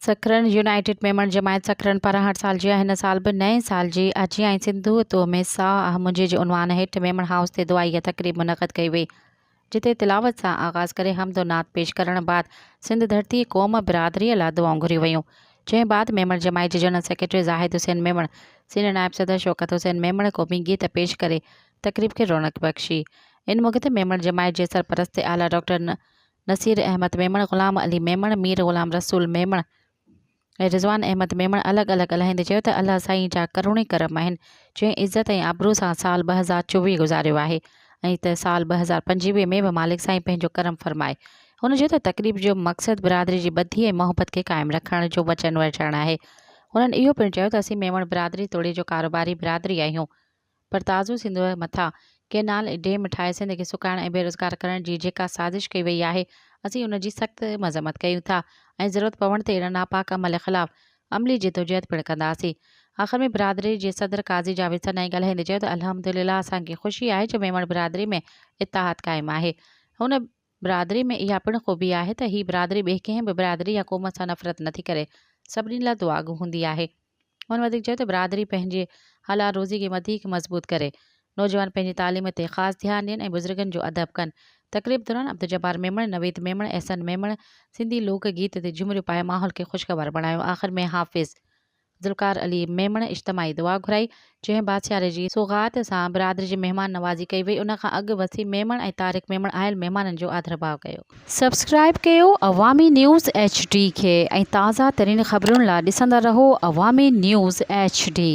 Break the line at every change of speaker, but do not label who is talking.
سکرن united Memon جماعت سکرن پاران هر سال جيان هن سال به نئين سال جي آجيان ۽ سنڌوء تو ۾ ساهه آهه منهنجي جي عنوان هيٺ ميمڻ هائوس تي دعائيه تقريب منعقد ڪئي وئي جتي تلاوت سان آغاز ڪري حمد و نعت پيش ڪرڻ بعد سنڌ ڌرتي قوم برادريء لا دعائون گهريون ويون جنهن بعد ميمڻ جماعت جي general secretary Zahid Hussain Memon senior نائب صدر شوڪت حسين ميمڻ قومي گيت پيش ڪري تقريب کي رونق بخشي ان موقعي تي ميمڻ جماعت جي سرپرست اعليٰ ڊاڪٽر نصير احمد ميمڻ، غلام علي ميمڻ، مير غلام رسول ميمڻ ۽ رضوان احمد ميمڻ الڳ الڳ ڳالهائيندي چيو ته الله سائين جا ڪروڙين ڪرم آهن جنهن عزت ۽ آبرو سان سال 2024 گذاريو آهي ۽ ته سال 2025 ۾ به مالڪ سائين پنهنجو ڪرم فرمائي. هن چيو ته تقريب جو مقصد برادري جي ٻڌي ۽ محبت کي قائم رکڻ جو وچن ورجائڻ آهي. هنن اهو پڻ چيو ته اسين ميمڻ برادري توڙي جو ڪاروباري برادري آهيون پر تازو سنڌوء مٿان ڪئنال ۽ ڊيم ٺاهي سنڌ کي سڪائڻ ۽ بيروزگار ڪرڻ جي جيڪا سازش ڪئي وئي آهي، اسين ان جي سخت مذمت ڪيون ٿا ۽ ضرورت پوڻ تي ان ناپاڪ عمل خلاف عملي جدوجهد پڻ ڪنداسين. آخر ۾ برادري جي صدر قاضي جاويد سنائي ڳالهائيندي چيو ته الحمدلله اسان کي خوشي آهي جو ميمڻ برادري ۾ اتحاد قائم آهي. هن برادري ۾ اها پڻ خوبي آهي ته هي برادري ٻئي ڪنهن به برادري يا قوم سان نفرت نٿي ڪري، سڀني لاء دعاگو هوندي آهي. هن وڌيڪ چيو ته برادري پنهنجي حلال روزي کي وڌيڪ مضبوط ڪري، نوجوان پنهنجي تعليم تي خاص ڌيان ڏين ۽ بزرگن جو ادب ڪن. تقريب دوران عبدالجبار ميمڻ، نويد ميمڻ، احسن ميمڻ سنڌي لوڪ گيت تي جهمريون پائي ماحول کي خوشگوار بڻايو. آخر ۾ حافظ ذوالفقار علي ميمڻ اجتماعي دعا گهرائي، جنهن بعد سياري جي سوغات سان برادري جي مهمان نوازي ڪئي وئي. ان کان اڳ وسيم ميمڻ ۽ طارق ميمڻ آيل مهمانن جو آڌرڀاء ڪيو. سبسڪرائيب ڪيو عوامي نيوز ايڇ ڊي کي ۽ تازه ترين خبرن لا ڏسندا رهو عوامي نيوز ايڇ ڊي.